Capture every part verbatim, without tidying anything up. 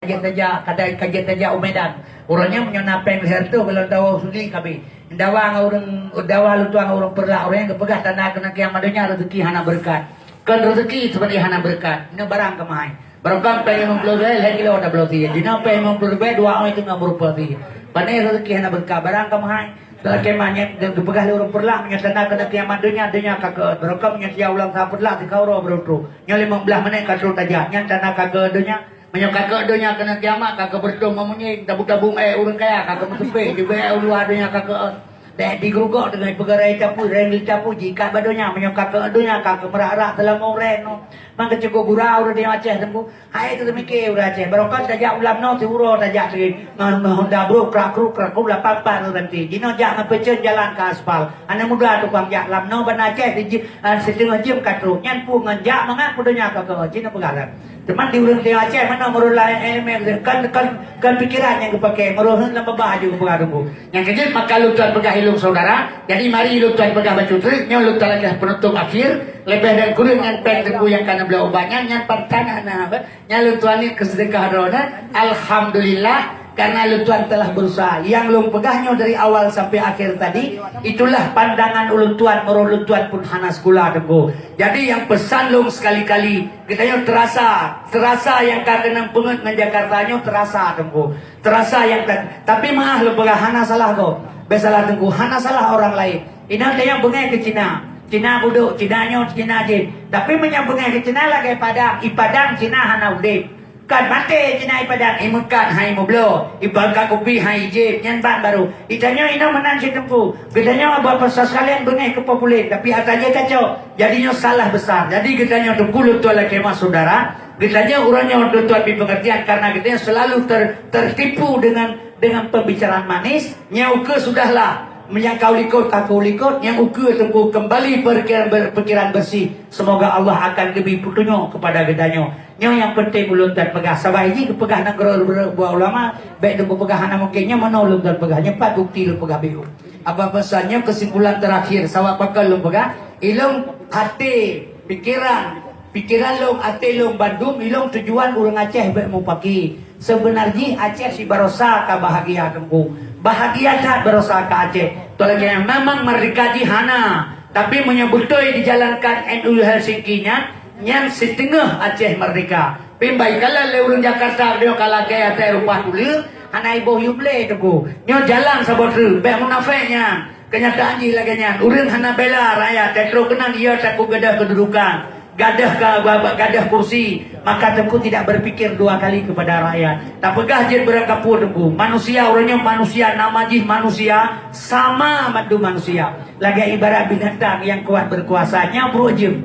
Ka jeuet tajak, ka jeuet tajak u Medan. Uroe nyoe meunyoe na péng lhèe reutôh, golom dawa sulit kabi. Dawa ngon ureueng, dawa lôn tuan ngon ureueng Peureulak, ureueng nyang geupeugah tanda keuneuk kiamat donya, rezeki hana beureukat. Kon rezeki sebenarnya hana beureukat. Inoe barang ka meuhai. Barokon péng limong ploh ribèe, lhèe kilo tabloe sie. Jinoe péng limong ploh ribèe, dua oi teungoh beureupa sie. Pane rezeki hana beureukat, barang ka meuhai. Lakèe mah nyan geupeugah lé ureueng Peureulak, meunyoe tanda keuneuk kiamat donya, donya ka keueut. Barokon meunyoe siat ulam sapeue telah, teuka uroe beureutoh. Nyoe limong blaih menit ka troh tajak, nyan tanda ka keueut donya. Meunyoe ka keueut donya keuneuk kiamat, ka keubeureutoh meumunyéng, tabu-tabu èk ureueng kaya, ka keumeuteupéh, jibeuet èk u luwa donya ka keueut. Deh di geurugok teungoh peugah raya capui, raya capui, jikat bak donya, meunyoe ka keueut donya, ka keumeurak-rak seulama ureueng nyoe. Mang keucukôp gura ureueng di Aceh teungku. Hai teumiké ureueng Aceh, barokon tajak ulam nyoe siuroe tajak teuk. Ngon, ngon honda brok, krak kruk, krak kruk, lapan pat ureueng berhenti. Jinoe jak ngon peucen jalan ka aspal. Hana mudah tukang jak lam nyoe Banda Aceh di ji-, ah, siteungoh jeuem ka troh. Nyan peue ngon jak mangat peue donya ka keueut. Jinoe peugah lom. Teuma di ureueng di Aceh meunan meureulah ilmu, kan, kan, kan pikiran nyang geupaké, meureuheun lam babah aju geupeugah teungku. Nyang keujeuet maka lôn tuan peugah ilôn saudara. Jadi mari lôn tuan peugah bacut treuk, nyoe lôn tuan lakèe penutup akhir. Leubeh dan kureueng nyan péng teungku nyang ka neubloe ubat nyan, nyan pantangan na, nyan lôn tuan ni keuseudeukah droeneuh. Alhamdulillah, karena lôn tuan telah berusaha. Nyang lôn peugah nyoe dari awal sampai akhir tadi, itulah pandangan ulôn tuan, meureuh lôn tuan pun hana sikula teungku. Jadi nyang peusan lôn sekali-kali, geutanyoe terasa, terasa nyang ka keunong peungeut ngon Jakarta nyoe terasa teungku. Terasa nyang ka, tapi meu'ah lôn peugah hana salah gob. Bèk salah teungku, hana salah orang lain. Inoe tanyoe beungèh keu Cina. Cina budok, Cina nyoe, Cina jih. Tapi meunyoe beungèh keu Cina lagèe Padang, i Padang Cina hana udép. Kan maté Cina i Padang, i meukat hai meubloe, i bangka kupi hai jép, nyan ban barô. I tanyoe inoe meunan cit teungku. Geutanyoe Bapak Ibu sekalian beungèh keu populer, tapi atra jih kacok. Jadi nyoe salah besar. Jadi geutanyoe teungku lôn tuan lakèe mah saudara. Geutanyoe uroe nyoe lôn tuan bri peungeurtian karena geutanyoe selalu ter-, tertipu dengan, dengan pembicaraan manis. Nyoe ukeue sudahlah. Meunyoe ka u likot, ka u likot, nyang ukeue teungku kembali pikiran ber-, pikiran bersih. Semoga Allah akan geubri peutunyok kepada geutanyoe. Nyoe nyang penting ulôn tuan peugah. Sabab jih geupeugah nanggroe buet ulama, bèk teungku peugah hana mungken. Nyoe meunoe ulôn tuan peugah. Nyoe pat bukti lôn peugah beu. Apa pesan nyoe kesimpulan terakhir, sabab pakon lôn peugah, ilôn até, pikiran, pikiran lôn, até lôn bandum, ilôn tujuan ureueng Aceh bèk mupaki. Seubeuna jih Aceh si barosa ka bahagia teungku. Bahagia that barosa ka Aceh. Toh lagèe nyan memang merdeka jih hana, tapi meunyoe beutôi dijalankan N U Helsinki nyan, nyan siteungoh Aceh merdeka. Pih ban ikalon lé ureueng Jakarta, nyoe ka lagèe asai rumpah tuléh, hana iboh yub lé teungku. Nyoe jalan saboh treuk, bèk munafék nyan. Keunyataan jih lagèe nyan, ureueng hana bela rakyat, teutroh keunan ia takot gadôh keududukan, gadôh ka, gadôh kursi, maka teungku tidak berpikir dua kali kepada rakyat. Tapeugah jeuet beurangkapeue teungku, manusia uroe nyoe manusia, nama jih manusia, sama mandum manusia. Lagèe ibarat binatang nyang kuat berkuasa, nyoe brôk jeuem.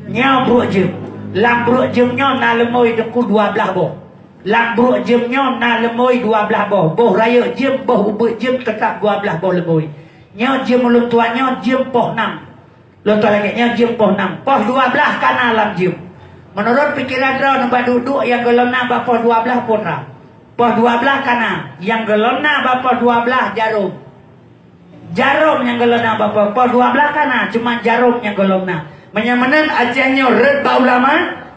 Nyoe brôk jeuem. Lam brôk jeuem nyoe na leumoi teungku dua blaih boh. Lam brôk jeuem nyoe na leumoi dua blaih boh. Boh rayeuk jeuem, boh ubeut jeuem, teutap dua blaih boh leumoi. Nyoe jeuem ulôn tuan nyoe jeuem poh nam. Lôn tuan lagèe nyoe jeuem poh nam. Poh dua blaih ka na lam jeuem. Meunurot pikeran droeneuh bak duek-duek nyang gohlom na bak poh dua blaih peue na? Poh dua blaih ka na. Nyang gohlom na bak poh dua blaih jarôm. Jarôm nyang gohlom na bak poh, poh dua blaih ka na, cuma jarôm nyang gohlom na. Meunyoe meunan Aceh nyoe rhot bak ulama,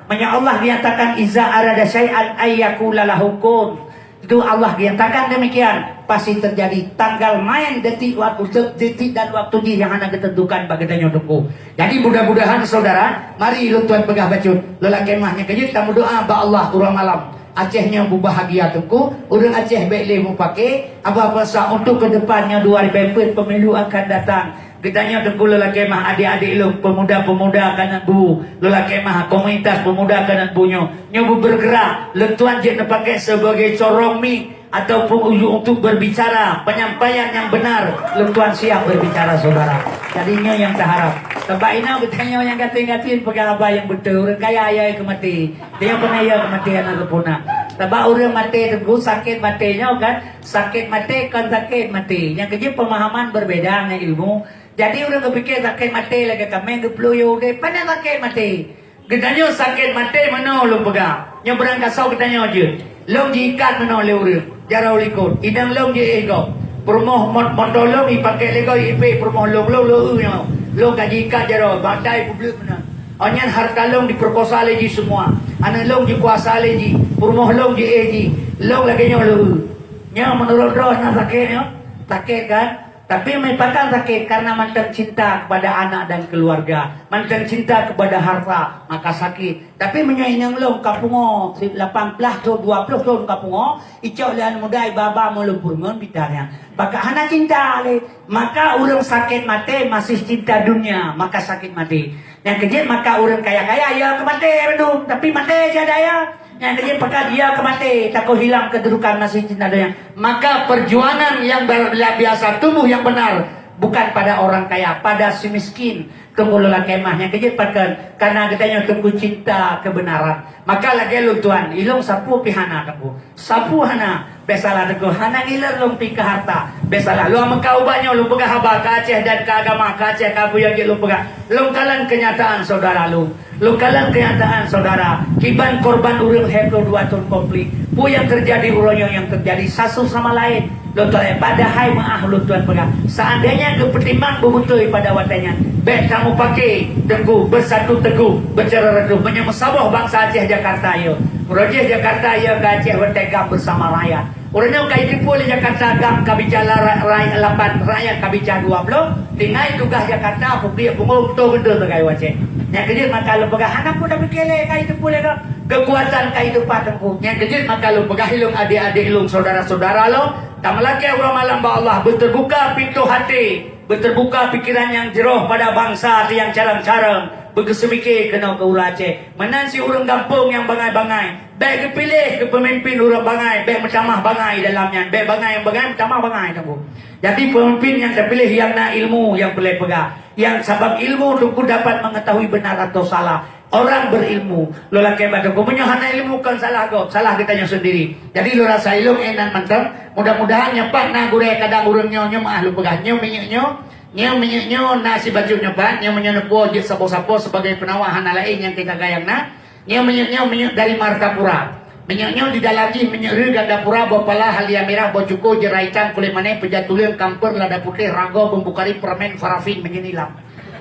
meunyoe Allah nyatakan, "Iza arada syai'an an yaqula lahu kun." Itu Allah nyatakan demikian, pasti terjadi. Tanggal main detik waktu, detik dan waktu jih nyang hana geuteuntukan bak geutanyoe teungku. Jadi mudah-mudahan saudara, mari lôn tuan peugah bacut. Lôn lakèe mah nyang keujeuet tameudoa bak Allah uroe malam. Aceh nyoe beubahagia teungku, ureueng Aceh bèk lé mupake, apa-apa sa untuk ke depan nyoe dua ribèe peuet pemilu akan datang. Geutanyoe teungku lôn lakèe mah adik-adik lôn, pemuda-pemuda ka neuk bu, lôn lakèe mah komunitas pemuda ka neuk bu nyoe. Nyoe beubergerak, lôn tuan jeuet neupake sebagai corong mi ataupun uju-, untuk berbicara penyampaian yang benar, lôn tuan siap berbicara saudara. Jadi nyoe nyang taharap. Sabab inoe geutanyoe nyang gasien-gasien peugah haba nyang beutôi, ureueng kaya ya keu maté. Dia pernah ya kematian atau punah. Sabab ureueng maté teungku sakét maté nyoe kan, sakét maté kon sakét maté. Nyang keujeuet pemahaman berbeda ngon ilmu. Jadi ureueng geupike sakét maté lagèe kaméng geuplueng yôh udép, pane sakét maté. Geutanyoe sakét maté meunoe lôn peugah. Nyoe beurangkasoe geutanyoe jeuet. Lôn jiikat meunoe lé ureueng, jaroe likot. Idang lôn jiéh gob. Peurumoh mot-, moto lôn ipake lé gob ipék peurumoh lôn, lôn, lôn, lôn, lôn ka jiikat jaroe, batai peubleuk meunan. Oh nyan harta lôn diperkosa lé jih semua. Aneuk lôn jikuasa lé jih, peurumoh lôn jiéh jih, lôn lagée nyoe leueu. Nyoe meunurot droe nyan sakét nyoe, sakét kan? Tapi meupakan sakét karena mantong cinta kepada anak dan keluarga, mantong cinta kepada harta, maka sakét. Tapi meunyoe inong lôn ka pungo, lapan belas thon, dua ploh thon ka pungo, icok lé aneuk muda iba-ba meuleupeue ngon bita nyan. Maka hana cinta lé, maka ureuëng sakét maté masih cinta dunia, maka sakét maté. Nyang keujeuet maka ureuëng kaya-kaya, ya keu maté bandum, tapi maté cit daya. Nyang keujeuet pekat, ya keu maté, takot hilang kedudukan masih cinta dunia. Maka perjuangan yang ber-, biasa tumbuh yang benar bukan pada orang kaya, pada si miskin. Teungku lôn lakée meu'ah, nyang keujeuet pakon, karena geutanyoe teungku cinta kebenaran. Maka lagée lôn tuan, ilong sapeue pih hana teungku. Sapeue hana, biasalah teungku, hana ngiler lôn pi keu harta. Biasalah, lôn meuka ubat nyoe lôn peugah haba keu Aceh dan keu agama keu Aceh keu peue nyang jeuet lôn peugah. Lôn kalon kenyataan saudara lôn. Lôn kalon kenyataan saudara. Kiban korban ureuëng heko dua thon konflik. Peue nyang teujadi uroe nyoe nyang teujadi satu sama laén. Lôn tuan, padahai meu'ah lôn tuan peugah. Seandainya geupeutimang beubeutôi pada watée nyan, bék kamoe paké teungku beusatu teguh, beuceureureudôh meunyoe meusaboh bansa Aceh Jakarta yo. Meurajih Jakarta yo keu Aceh watée gam beusama rakyat. Ureuëng nyoe ka jiteupeue lé Jakarta gam ka bicara ra-, ra-, lapan, rakyat ka bicara dua ploh, tinggai tugaih Jakarta peubiet pungo beutôi-beutôi lagée Aceh. Nyang keujeuet maka lôn peugah hana peue tapiké lé ka jiteupeue lé gob. Keukuatan ka jiteupeue teungku. Nyang keujeuet maka lôn peugah ilong adék-adék ilong saudara-saudara lôn. Tameulakée uroe malam bak Allah, beuteubuka pintoe até, beuteubuka pikiran nyang jroh pada bansa nyang carông-carông, beugeuseumike keunoe keu ureuëng Aceh. Meunan si ureuëng gampông nyang bangai-bangai, bék geupiléh keu peumimpin ureuëng bangai, bék meutamah bangai dalam nyan, bék bangai nyang bangai meutamah bangai teungku. Jadi peumimpin nyang tapiléh nyang na ilmu nyang peureulée peugah, nyang sabab ilmu teungku dapat mengetahui benar atau salah. Orang berilmu, lôn lakée bak teungku, meunyoe hana ilmu kon salah gob, salah geutanyoe sendiri. Jadi lôn rasa ilong éh nan mantong, mudah-mudahan nyoe pat na gurée kadang ureuëng nyoe, nyoe meu'ah lôn peugah, nyoe minyeuk nyoe, nyoe minyeuk nyoe na sibacut nyoe pat, nyoe meunyoe neupuwoe jeuet sapo-sapo sebagai peunawar hana laén nyang kita gayang na, nyoe minyeuk nyoe minyeuk dari Martapura. Minyeuk nyoe di dalam jih minyeuk reu Gandapura, boh pala halia mirah, boh cuko jeuraitan, kulét manéh, peujatuleuen, kampeur, lada putéh, rago, bumbu kari, permen, parafin, minyeuk nilam.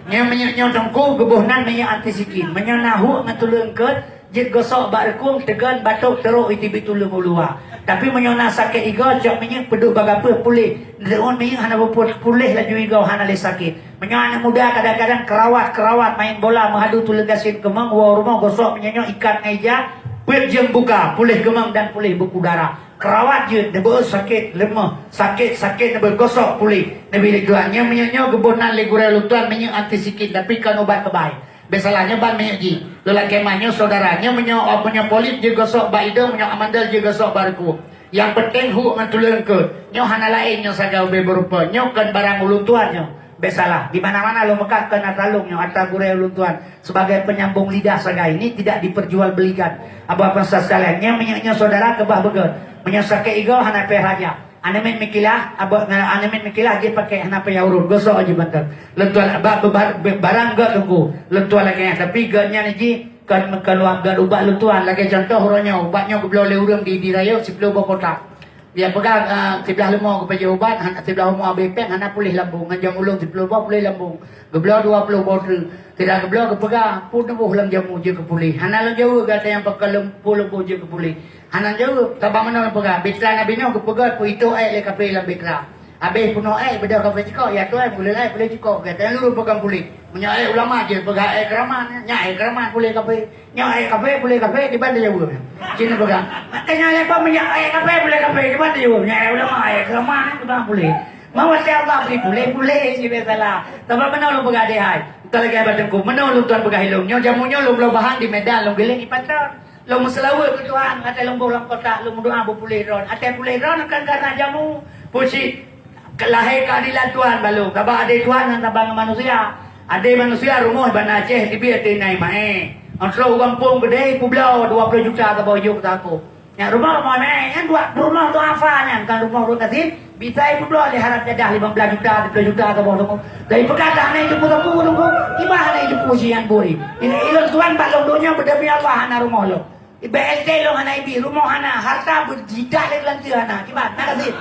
Nyoe minyeuk nyoe teungku geuboh nan minyeuk antisikin. Meunyoe na huek ngon tuleueng keu jeuet gosok bak reukung, teugon, batok, teurok, itibi tuleueng u luwa. Tapi meunyoe na sakét igoe, cok minyeuk peuduek bak gapeue puléh. Neuteun minyeuk hana beuput puléh laju igoe hana lé sakét. Meunyoe aneuk muda kadang-kadang keurawat-keurawat main bola meuhadu tuleueng gasien keumong, woe rumoh gosok minyeuk nyoe ikat ngon ija, peuet jeuem buka, puléh keumong dan puléh buku darah. Keurawat jeuet, neubeuet sakét, leumoh, sakét, sakét neubeuet gosok puléh. Neubi lé tuan, nyoe minyeuk nyoe geuboh nan lé gurée lôn tuan minyeuk antisikin, tapi kon ubat keubai. Biasalah nyoe ban minyeuk jih. Lôn lakée meu'ah nyoe saudara, nyoe meunyoe, oh, meunyoe polip jeuet gosok bak idong, meunyoe amandel jeuet gosok bak reukung. Nyang peunteng huek ngon tuleueng keu. Nyoe hana laén nyoe sagai ubé beurupa. Nyoe kon barang ulôn tuan nyoe. Bék salah, di mana-mana lôn meukat keu na talong nyoe atra gurée ulôn tuan sebagai penyambung lidah sagai. Ini tidak diperjualbelikan. Abah pemirsa sekalian, nyoe minyeuk nyoe saudara keubah beugét. Meunyoe sakét igoe hana payah raja. Aneuk miet meukilah, abah ngon aneuk miet meukilah jih pakai hana payah urut. Gosok jih mantong. Lôn tuan bak bebar-, be-, barang gét teungku. Lôn tuan lagée nyan, tapi gét nyan jih kon, kon luwah gét ubat lôn tuan. Lagée contoh uroe nyoe, ubat nyoe geubloe lé ureuëng di, di rayeuk siploh boh kotak. Dia peugah, ah, siblah leumo geupajoh ubat, han-, siblah umu abéh péng hana puléh lambung, ngon jam ulông siploh boh puléh lambung. Geubloe dua ploh boh treuk. Sira geubloe geupeugah, "Peue neuboh lam jamu jeuet keu puléh? Hana lôn jaweueb gata nyang pakai lom-, peue lôn boh jeuet keu puléh." Hana jaweueb, ka bak meunoe lôn peugah, "Bitra Nabi Nuh geupeugah, peuitoh ék lé kafé lam bitra. Abéh peunoh ék, beudôh kafé cukôk, ya tuan, puléh ék, puléh cukôk." Gata nyang lurus peugah puléh. Meunyoe ék ulama jeuet peugah ék keuraman, nyan ék keuraman puléh kafé. Nyoe ék kafé, puléh kafé, kiban teujaweub. Cit neupeugah. Maka nyoe lé bak meunyoe ék kafé, puléh kafé, kiban teujaweub. Nyoe ék ulama, ék keuraman, kiban puléh. Mawat ya Allah bri puléh, puléh, si biasalah. Sabab meunoe lôn peugah deh hai. Entah lagée bak teungku, meunoe lôn tuan peugah ilông. Nyoe jamu nyoe lôn bloe bahan di Medan, lôn giléng di Panton. Lôn meuseulaweuet keu Tuhan, watée lôn boh lam kotak, lôn meudoa beupuléh droen. Watée puléh droen kan karena jamu. Peue cit? Lahé keuadilan Tuhan bak lôn, sabab adé Tuhan hana saban ngon manusia. Adé manusia rumoh bak na Aceh teubiet ateueh na imaé. Ôh trok u gampông beudé peubloe dua ploh juta saboh jok sakoh. Nyan rumoh-rumoh imaé, nyan dua rumoh duafa nyan, kon rumoh ureuëng gasien. Bisa ipeubloe lé harab jadah limong blaih juta, siploh juta saboh rumoh. Dari peugah dah na ijeupu sapu rumoh, iba hana ijeupu sian buri. Ilôn Tuhan bak lôn donya beudemi Allah hana rumoh lôn. Iba S D lôn hana ibi, rumoh hana, harta beujidak lé geulanteue hana. Kiban, na gasien.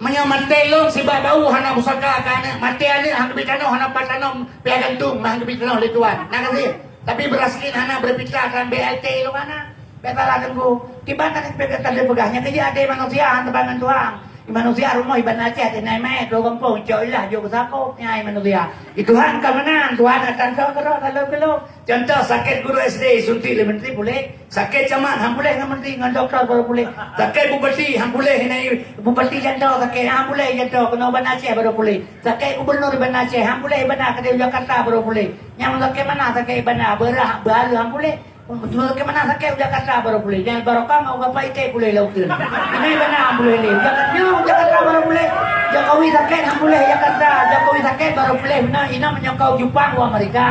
Meunyoe maté lôn sibak bau hana pusaka keu aneuk, maté aneuk hana geubri tanoh, hana pat tanoh piah gantung, hana geubri tanoh lé Tuhan. Na gasien. Tapi beuraskin hana beurpitra dan B L T lôn hana. Bèk salah teungku. Kiban tanyoe peugah, tanyoe peugah, nyan keuh jeuet até manusia, han teubangon Tuhan. Di manusia rumoh iban Aceh, di nai mèt, dua gampông, cok ilah, jok sakoe, nyan manusia. Di Tuhan ka meunan, Tuhan akan cok keudroe, saleuem keulok. Contoh, sakét guru S D, suntik lé menteri puléh. Sakét camat, han puléh ngon menteri, ngon doktor baru puléh. Sakét bupati, han puléh nai bupati jantoe sakét, han puléh jantoe, keunoe Banda Aceh baru puléh. Sakét gubernur Banda Aceh, han puléh Banda, keudéh Jakarta baru puléh. Nyang sakét mana sakét Banda, beurah, beurah han puléh. Beutôi, sakét mana sakét Jakarta baru puléh. Nyang barokah ngon Bapak Ite puléh lam uteuen. Ini Banda han puléh lé. Jakarta, nyoe Jakarta baru puléh. Jokowi sakét han puléh Jakarta. Jokowi sakét baru puléh. Nah, inoe meunyoe kau Jepang, u Amerika.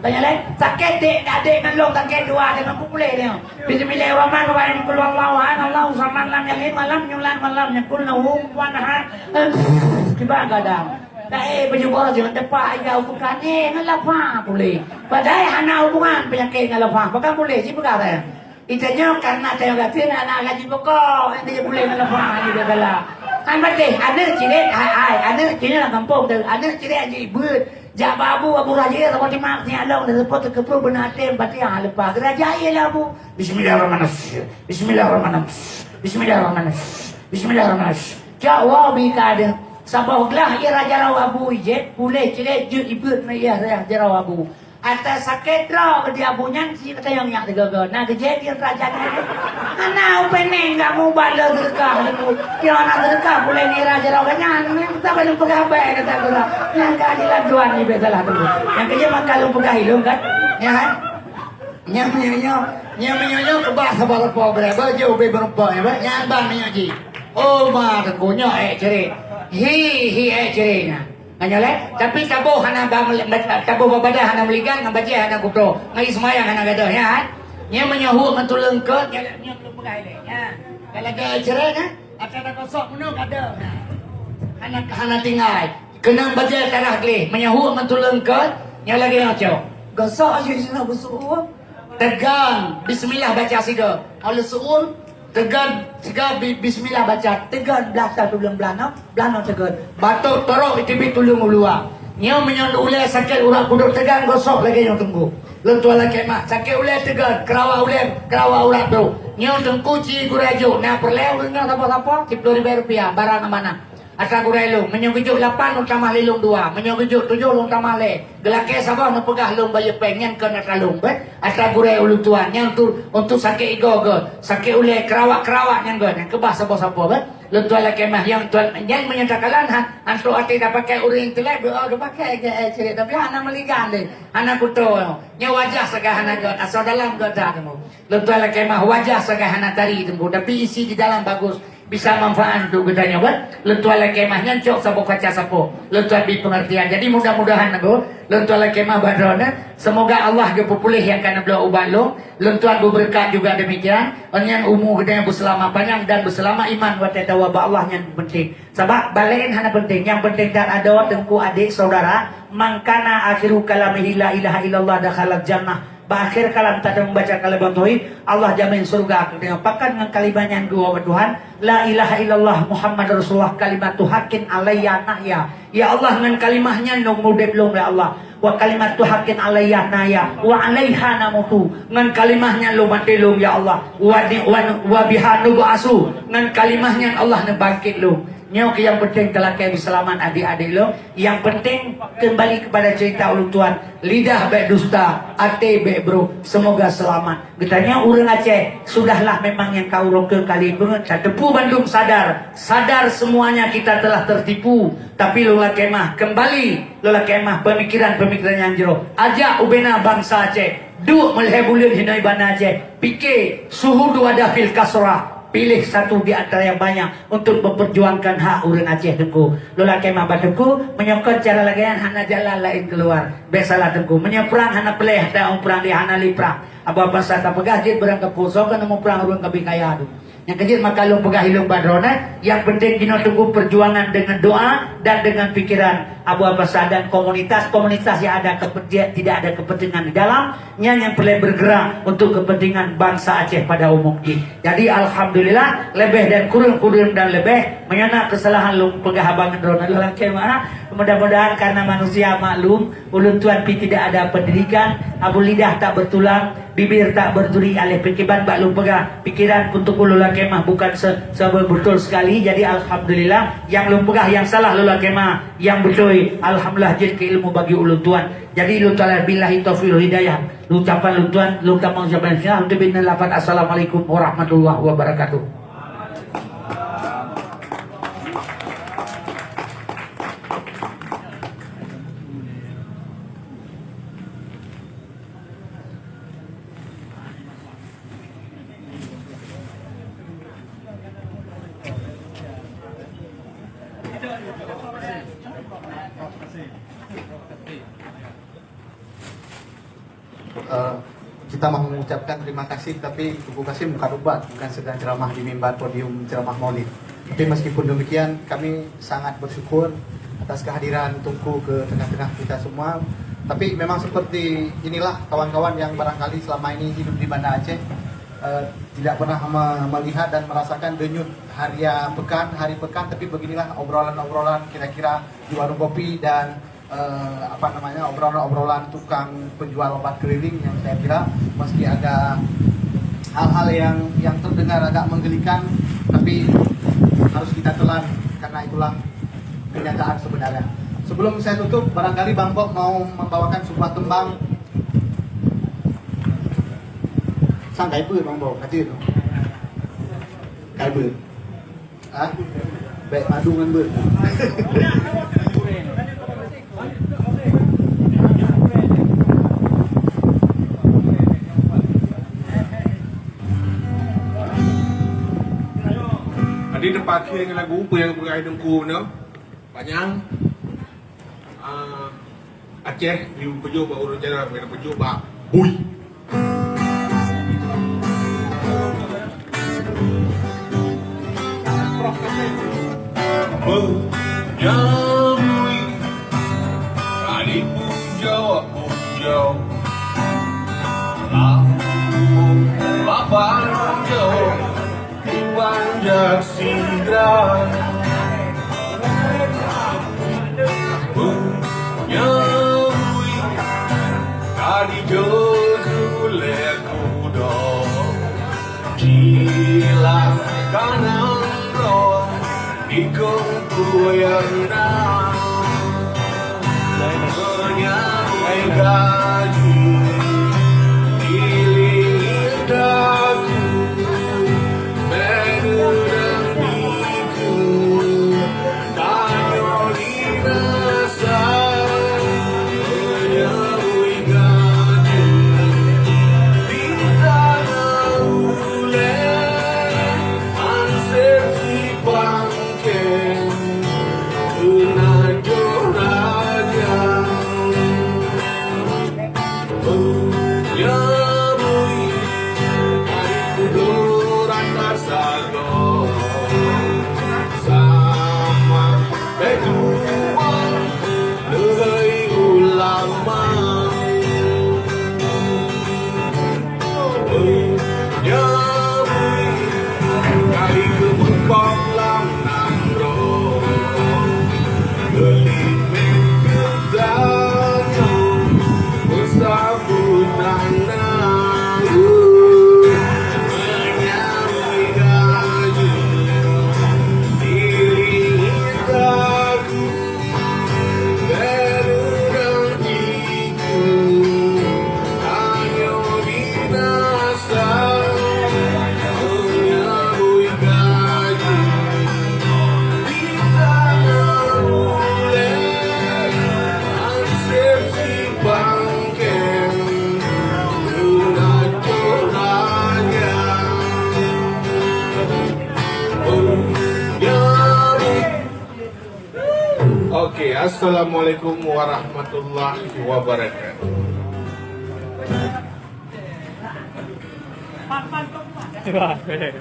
Tanya lain, sakét dek, adek ngon lôn sakét dua, dengan pukul dia. Bismillahirrahmanirrahim. Qul huwallahu ahad, Allahu samad, lam yalid walam yulad walam yakul lahu kufuwan ahad. Kiban gadang. Dah eh baju bola jangan depak aja bukan eh ngelapa boleh. Padahal hana hubungan penyakit ngelapa. Bukan boleh sih pegang saya. Itanya karena saya kata anak gaji pokok, nanti boleh ngelapa ni dia salah. Kan betul, anak cilik, hai, hai, anak cilik dalam kampung tu, anak cilik aja ibut. Jak bak abu, abu raja, sama timak, siap long, dan sepot, kekepruk, beuna até, batin, ah, leupah. Geuraja, iyalah abu. Bismillahirrahmanirrahim. Bismillahirrahmanirrahim. Bismillahirrahmanirrahim. Bismillahirrahmanirrahim. Cak, wow, bika ada. Saboh glah, iya raja rawa abu, ijép, puléh, cilék, jeuet, ibeuet, meuiah, rayah, jarawa abu. Ata sakét droe, di abu nyan, si katayong nyak sigogo. Na geujép, iya raja nyan. Hana, upéneng, kamu bala seudeukah, abu. Iya, na seudeukah, puléh, nira, jarawa nyan. Kita belum peugah baik, kata gula. Nyang keadilan Tuhan ni biasalah tu. Nyang kerja makan lu peugah ilung kan? Ya kan? Nyang meunyoe, nyang meunyoe keubah sabar po beuré, beuh jeuh ubé beureumpok, ya, beuh? Nyang ban meunyoe jih. Oh, ma, teungku, nyoe ék ceurék. Hi, hi, ék ceurék nyan. Nyoe lé, tapi taboh hana ba, taboh babadah hana meuligan, ngon bajèe hana kuto, ngon seumayang hana gadoh, ya, kan? Nyang meunyoe huek ngon tuleueng keut, nyang, nyang tuleueng peugah ilée, ya. Kalau lagèe ék ceurék, kan? Atra dah gosok meunoe kada. Hana, hana tinggai. Keunong bajèe tarah gleh. Meunyoe huek ngon tuleueng keut, nyoe lagèe nyoe cok. Gosok aja sinoe gosok. Tegon, bismillah baca sigoe. Kalau seuul, tegon sigoe bi-, bismillah baca. Tegon blah ta tuleueng blah noe, blah noe tegon. Batok torok iteubiet tuleueng u luwa. Nyoe meunyoe ulèe sakét urat kudok tegon gosok lagèe nyoe teungku. Lôn tuan lakèe mah, sakét ulèe tegon, keurawa ulèe, keurawa urat brôk. Nyoe teungku ci gurèe jok, na peureulèe ureueng nyoe sapo-sapo, siplôh ribèe rupiah, barang amanah. Atra gurèe lôn, meunyoe geujok lapan lôn tamah lé lôn dua, meunyoe geujok tujoh lôn tamah lé. Geulakèe saboh neupeugah lôn bayeue péng nyan kon atra lôn, beh. Atra gurèe ulôn tuan, nyan tu untuk sakét igoe-goe, sakét ulèe keurawa-keurawa nyan goe, nyan keubah saboh-saboh, beh. Lôn tuan lakèe mah, nyang tuan, nyan meunyoe takalon ha, antok até tapakai ureueng intelek, doa geupakai, eh, cérék, tapi hana meuligan deh, hana kuto. Nyoe wajah sagai hana göt, asoe dalam göt that teungku. Lôn tuan lakèe mah, wajah sagai hana tari teungku, tapi isi di dalam bagus, bisa manfaat untuk geutanyoe, beh. Lôn tuan lakèe mah, nyan cok saboh kaca sapo. Lôn tuan bri peungeurtian. Jadi mudah-mudahan teungku, lôn tuan lakèe mah bak droeneuh, semoga Allah geupeupuléh nyang ka neubloe ubat lôn. Lôn tuan beubeureukat juga demikian. Ngon nyan umu geutanyoe beuseulamat panyang dan beuseulamat iman watèe tawoe bak Allah nyan peunteng. Sabab bak laén hana peunteng. Nyang peunteng that adoe teungku adék saudara, man kana akhiru kalamihi la ilaha illallah dakhalal jannah. Bak akhé kalam tateumeubaca kalimah tauhid, Allah jamin syeuruga keu geutanyoe. Pakon ngon kalimah nyan geuwoe bak Tuhan, la ilaha illallah Muhammad Rasulullah kalimatu haqqin alayya nahya. Ya Allah, ngon kalimah nyan lôn udép lôn, ya Allah. Wa kalimatu haqqin alayya nahya, wa alaiha namutu. Ngon kalimah nyan lôn maté lôn, ya Allah. Wa di, wa, wa biha nub'asu. Ngon kalimah nyan Allah neubangkét lôn. Nyoe keuh nyang peunteng, teulakèe beuseulamat adék-adék lôn. Nyang peunteng, keumbali keupada ceurita ulôn tuan, lidah bèk dusta, até bèk brôk. Semoga seulamat. Geutanyoe ureueng Aceh, sudahlah memang nyang ka uroe keu kali beungeut, tateupeue bandum sadar. Sadar semuanya kita telah tertipu. Tapi lôn lakèe mah, keumbali, lôn lakèe mah peumikiran-peumikiran nyang jroh. Ajak ubena bansa Aceh, duek meulhèe buleuen hinoe Banda Aceh. Pike, suhudu ada fil kasrah. Pilih satu di antara yang banyak untuk memperjuangkan hak ureueng Aceh, teungku. Lôn lakèe mah bak teungku, meunyoe kon cara lagèe nyan hana jalan laén keuluar. Bèk salah teungku. Meunyoe prang hana peureulèe, hana prang di hana lé prang. Abu Hasan tapeugah jeuet beurang kapeue, soe keuneuk muprang ureueng ka bri kaya tu. Nyang keujeuet maka lôn peugah ilôn bak droeneuh, nyang peunteng jinoe teungku perjuangan dengan doa dan dengan pikiran Abu Hasan dan komunitas-komunitas yang ada kepentingan, tidak ada kepentingan di dalam, nyan nyang peureulèe bergerak untuk kepentingan bansa Aceh pada umum jih. Jadi, alhamdulillah, lebih dan kurang, kurang dan lebih, meunyoe na keusalahan lôn peugah haba ngon droeneuh, lôn lakèe meu'ah, Mudah-mudahan karena manusia maklum, ulôn tuan pih tidak ada pendidikan, abu lidah tak bertulang, bibir tak berduri, aleh pikeban bak lôn peugah, pikiran untuk ulôn lakée mah bukan se-, sebetul sekali. Jadi alhamdulillah, nyang lôn peugah nyang salah lôn lakée mah, nyang beutôi alhamdulillah jeuet keu ilmu bagi ulôn tuan. Jadi lôn tuan billahi taufiq wal hidayah. Ucapan lôn tuan, lôn tamong ucapan Islam, lôn tuan bina lafaz assalamualaikum warahmatullahi wabarakatuh. Eh, kita mau mengucapkan terima kasih, tapi Teungku Kasim bukan ubat, bukan sedang ceramah di mimbar podium ceramah Maulid. Tapi meskipun demikian, kami sangat bersyukur atas kehadiran Teungku ke tengah-tengah kita semua. Tapi memang seperti inilah kawan-kawan yang barangkali selama ini hidup di Banda Aceh, eh, tidak pernah me-, melihat dan merasakan denyut haria pekan, hari pekan, tapi beginilah obrolan-obrolan kira-kira di warung kopi dan eh, apa namanya, obrolan-obrolan tukang penjual obat keliling yang saya kira meski ada hal-hal yang, yang terdengar agak menggelikan, tapi harus kita telan karena itulah kenyataan sebenarnya. Sebelum saya tutup, barangkali Bang Bob mau membawakan sebuah tembang. Sang kai peuet Bang Bob, kata tu. Kai peuet. Ah, bèk madu ngon beuet. Jadi teupaké ngon lagu peue nyang peugah Teungku nyoe? Panyang. Ah, Aceh, di peujeuet bak ureueng jalan, di peujeuet bak bui. Meunyoe bui, ka dipujoe-pujoe. Lam, lam, lam, Dipanjak sidroe meunyoe bui ka dijok ulèe kudo. Cilaka kanang droe dikong kuyang na. Meunyoe bui ka jeuet dilingi takue. Meunyoe bui ka dipudok rata sagoe, sama bèk tuwoe lheueh ulama. Meunyoe bui ka dikeubukong lam nanggroe, geulimèng geutanyoe meusaboh tanah. Meunyoe bui ka jeuet dilingi takue. Oke, assalamualaikum warahmatullahi wabarakatuh. Wah, beres.